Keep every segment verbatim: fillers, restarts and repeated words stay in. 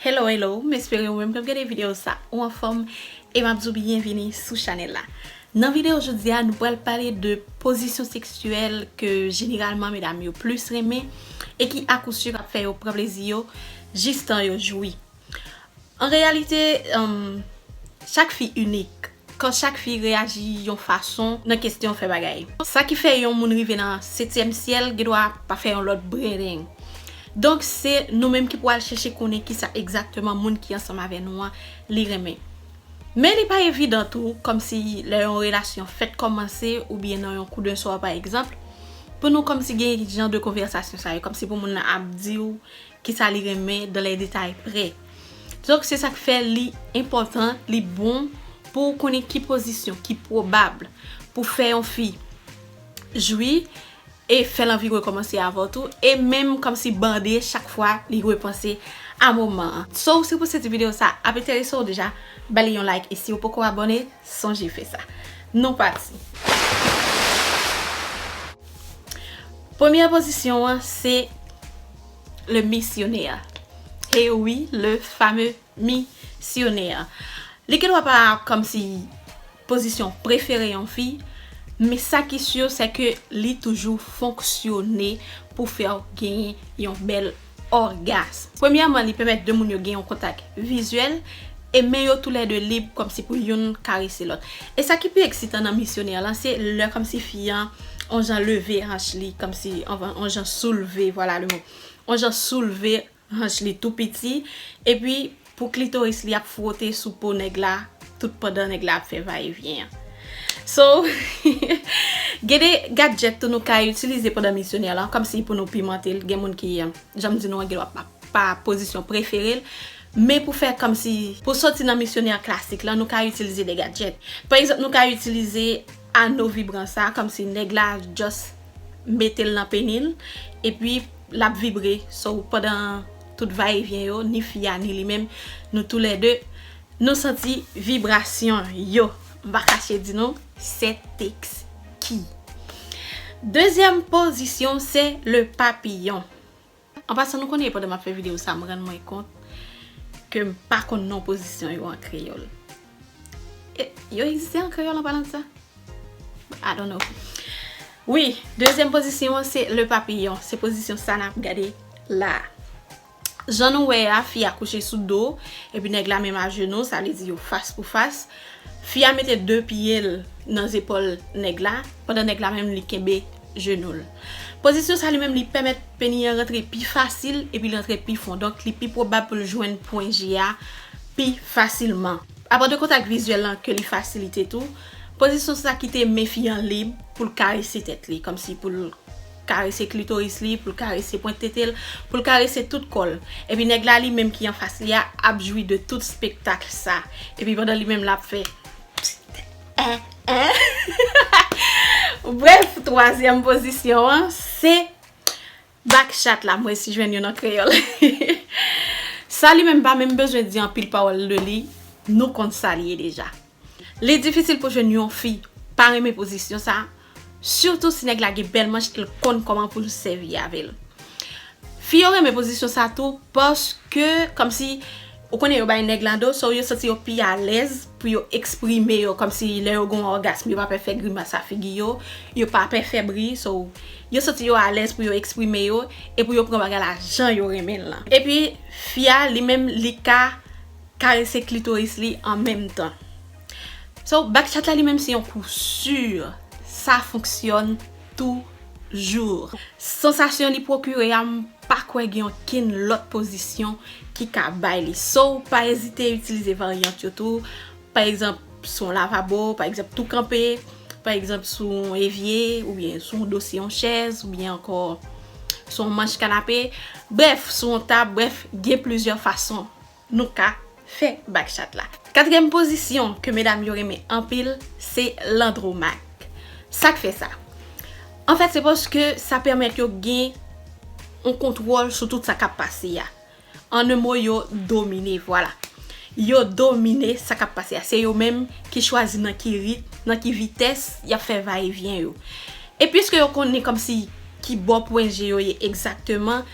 Hello, hello, m espere ou menm k ap gade videyo sa ou anfòm, e m ap di w byenvini sou chanèl la. Nan videyo jodi a, nou pral pale de pozisyon seksyèl ke jeneralman medam yo plis renmen e ki akousur ap fè yo pran plezi yo jistan yo jwi. An reyalite, um, chak fi inik. Kan chak fi reyaji yon fason nan kesyon fè bagay. Sa ki fè yon moun rive nan setyèm syèl, gendwa pa fè yon lòt bredeng. Donk, se nou menm ki pou al chèche konnen kisa egzakteman moun ki ansanm avè nou an, li renmen. Men li pa evidan tou, kòmsi lè yon relasyon fèt kòmanse, oubyen nan yon kou de sò, pa egzanp, pou nou kòmsi gen jan de konvèsasyon sa yo, kòmsi pou moun nan ap di w kisa li renmen dans les détails près. Donk, se sa k fè li enpòtan, li bon pou w konnen ki pozisyon ki pwobab pou fè yon fi jwi e fè l anvi rekòmanse avè w tou, e menm kòmsi bande chak fwa li repanse a moman an. So, si w panse ti videyo sa ap enterese w deja, ba li yon like, e si w poko abòne, sonje fè sa. Nou pati. Premyè pozisyon an, se le missionnaire. E wi, le fameux missionnaire. Li gendwa pa kòmsi pozisyon prefere yon fi, men sa ki si, se ke li toujou fonksyone pou fè w genyen yon bèl ògasm. Premyèman, li pèmèt de moun yo gen yon kontak vizyèl, e men yo toulède lib kòmsi pou youn karese lòt. E sa ki pi eksitan nan missionnaire lan, se lè kòmsi fi an, on jan leve hanch li, kòmsi on, on jan soulve, voilà le mot. On jan soulve hanch li tou piti, epi pou klitoris li ap fwote sou po nèg la, tout pandan nèg la ap fè vayevyen an. So, gen de gadjèt tou nou ka itilize pandan missionnaire lan, kòmsi pou nou pimante l. Gen moun ki, jan m di nou an, gen dwa pa, pa pozisyon prefere l, men pou fè kòmsi, pou sòti nan missionnaire klasik lan, nou ka itilize de gadjèt. Pa egzanp, nou ka itilize ano vibran sa, kòmsi nèg la just mete l nan peni l, epi l ap vibre. So, pandan tout vayevyen yo, ni fi a, ni li menm, nou toulède, nou santi vibrasyon yo. M pa kache di nou, c'est exquis. Dezyèm pozisyon, se le papillon. An pasan, nou konnen pandan m ap fè videyo sa, m rann mwen kont ke m pa konn non pozisyon yo an kreyòl. E, yo egziste an kreyòl an palan de sa? I don't know. Wi, dezyèm pozisyon an se le papillon. Se pozisyon sa n ap gade la. Jan nou wè a, fi a kouche sou do, epi nèg la menm ajenou, sa vle di yo fas pou fas. Fi a mete de pye l nan zepòl nèg la, pandan nèg la menm li kenbe jenou l. Pozisyon sa li menm li pèmèt peni an rantre pi fasil epi l rantre pi fon. Donk, li pi pwobab pou l jwenn pwen G a pi fasilman. Apa de kontak vizyèl lan ke li fasilite tou, pozisyon sa kite men fi an lib pou l karese tèt li, kòmsi pou l karese klitoris li, pou l karese pwent tete l, pou l karese tout kò l. Epi nèg la li menm ki anfas li a ap jwi de tout spektak sa. Epi pandan li menm l ap fè en, en. Brèf, twazyèm pozisyon an, se back chat la, m resi jwenn youn an kreyòl. Sa li menm pa menm bezwen di anpil pawòl de li, nou konn sa li ye deja. Li difisil pou jwenn yon fi pa renmen pozisyon sa, sitou si nèg la gen bèl manch e l konn kòman pou l sèvi avè l. Fi yo renmen pozisyon sa tou, paske, kòmsi, ou konnen yo bay nèg la do, so yo santi yo pi alèz pou yo eksprime yo, kòmsi lè yo gen yon ògasm, yo pa pè fè grimas a figi yo, yo pa pè fè bri, so yo santi yo alèz pou yo eksprime yo, e pou yo pran bagay la jan yo renmen l lan. Epi, fi a, li menm, li ka karese klitoris li an menm tan. So, back chat la li menm se yon kou si, sa fonksyòn toujou. Sansasyon li pwokire a, m pa kwè gen okenn lòt pozisyon ki ka bay li. So, pa ezite itilize varyant yo tou. Pa egzanp, sou yon lavabo, pa egzanp, tou kanpe, pa egzanp, sou yon evye, oubyen sou yon dosye yon chèz, oubyen ankò sou yon manch kanape. Brèf, sou yon tab, brèf, gen plizyè fason nou ka fè back chat la. Katriyèm pozisyon ke medam yo renmen anpil, se landromat. Sa k fè sa? Anfèt, se paske sa pèmèt yo gen yon kontwòl sou tout sa k ap pase a. An en mo, yo domine, vwala. Yo domine sa k ap pase a. Se yo menm ki chwazi nan ki rit, nan ki vitès y ap fè vayevyen yo. E piske yo konnen kòmsi ki bò pwen G yo ye egzakteman,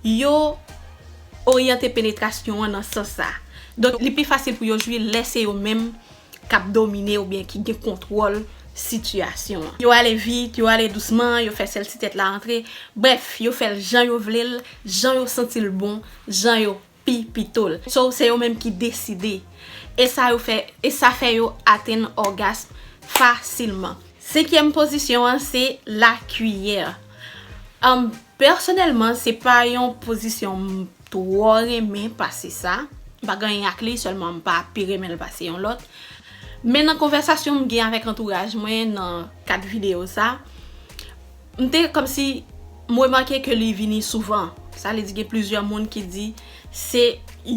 yo oryante penetrasyon an nan sans sa. Donk, li pi fasil pou yo jwi lè se yo menm k ap domine oubyen ki gen kontwòl sitiyasyon an. Yo ale vit, yo ale dousman, yo fè sèl ti tèt la antre. Brèf, yo fè l jan yo vle l, jan yo santi l bon, jan yo pi pito l. So, se yo menm ki deside. E sa yo fè, e sa fè yo atenn ògasm fasilman. Senkyèm pozisyon an, se la cuillère. Um, pèsonèlman, se pa yon pozisyon m twò renmen pase sa. M pa gen anyen ak li, sèlman m pa pi renmen l pase yon lòt. Men nan konvèsasyon m gen avèk antouraj mwen nan kad videyo sa, m te kòmsi m remake ke li vini souvan. Sa vle di gen plizyè moun ki di se,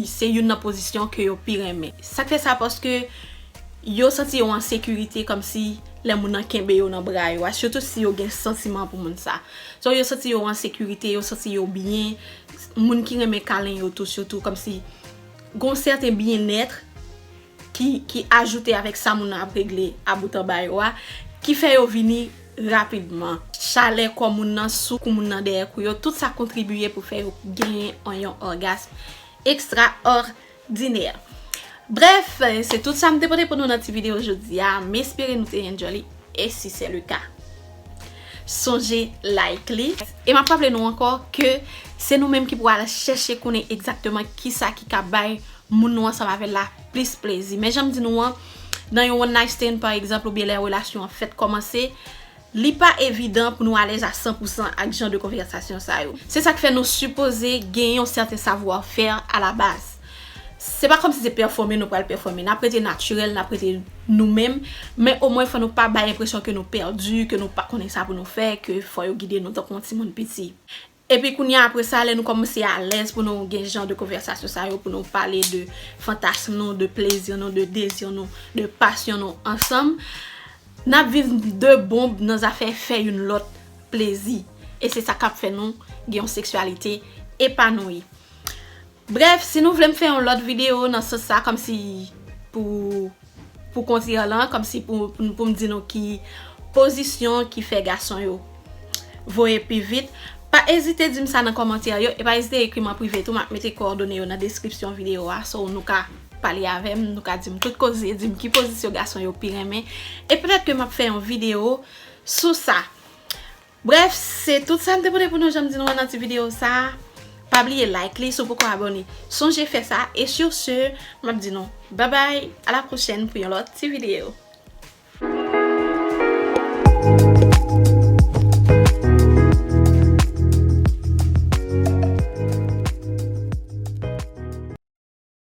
se youn nan pozisyon ke yo pi renmen. Sa k fè sa, paske yo santi yo an sekirite, kòmsi lè moun nan kenbe yo nan bra yo a, sitou si yo gen santiman pou moun sa. So, yo santi yo an sekirite, yo santi yo byen. Moun ki renmen kalen yo tou, sitou, kòmsi gon sèten byennèt ki, ki ajoute avèk sa moun nan ap regle a bout anba yo a, ki fè yo vini rapidman. Chalè kò moun nan sou kou moun nan dèyè kou yo, tout sa kontribiye pou fè yo genyen yon ògasm ekstraòdinè. Brèf, se tout sa m te pote pou nou nan ti videyo jodi a. M espere nou te enjoy li. E si se le ka, sonje like li. E m ap raple nou ankò ke se nou menm ki pou al chèche konnen egzakteman kisa ki ka bay moun nou ansanm avè l la plis plezi. Men jan m di nou an, nan yon one night stand, pa egzanp, oubyen lè relasyon an fèk kòmanse, li pa evidan pou nou alèz a san pou san ak jan de konvèsasyon sa yo. Se sa k fè nou sipoze gen yon sèten savwa fè a la baz. Se pa kòmsi se pèfòme nou pral pèfòme. N ap rete natirèl, n ap rete nou menm, men omwen fò nou pa bay enpresyon ke nou pèdi, ke nou pa konnen sa pou nou fè, ke fò yo gide nou tankou yon timoun piti. Epi kounye a, apre sa, lè nou kòmanse alèz pou nou gen jan de konvèsasyon sa yo, pou nou pale de fantasm nou, de plezi nou, de dezi nou, de pasyon nou ansanm, n ap viv de bonb nan zafè fè youn lòt plezi. E se sa k ap fè nou gen yon seksyalite epanoui. Brèf, si nou vle m fè yon lòt videyo nan sans sa, kòmsi pou, pou kontri lan, kòmsi pou, pou, pou m di nou ki pozisyon ki fè gason yo voye pi vit, pa ezite di m sa nan kòmantè yo, e pa ezite ekri m an prive tou, m ap mete kowòdone yo nan deskripsyon videyo a, so nou ka pale avè m, nou ka di m tout koze, di m ki pozisyon gason yo pi renmen, e petèt ke m ap fè yon videyo sou sa. Brèf, se tout sa m te pote pou nou, jan m di nou an nan ti videyo sa. Pa bliye like li si w poko abòne. Sonje fè sa. E sur ce, m ap di nou babay, a la pwochèn pou yon lòt ti videyo.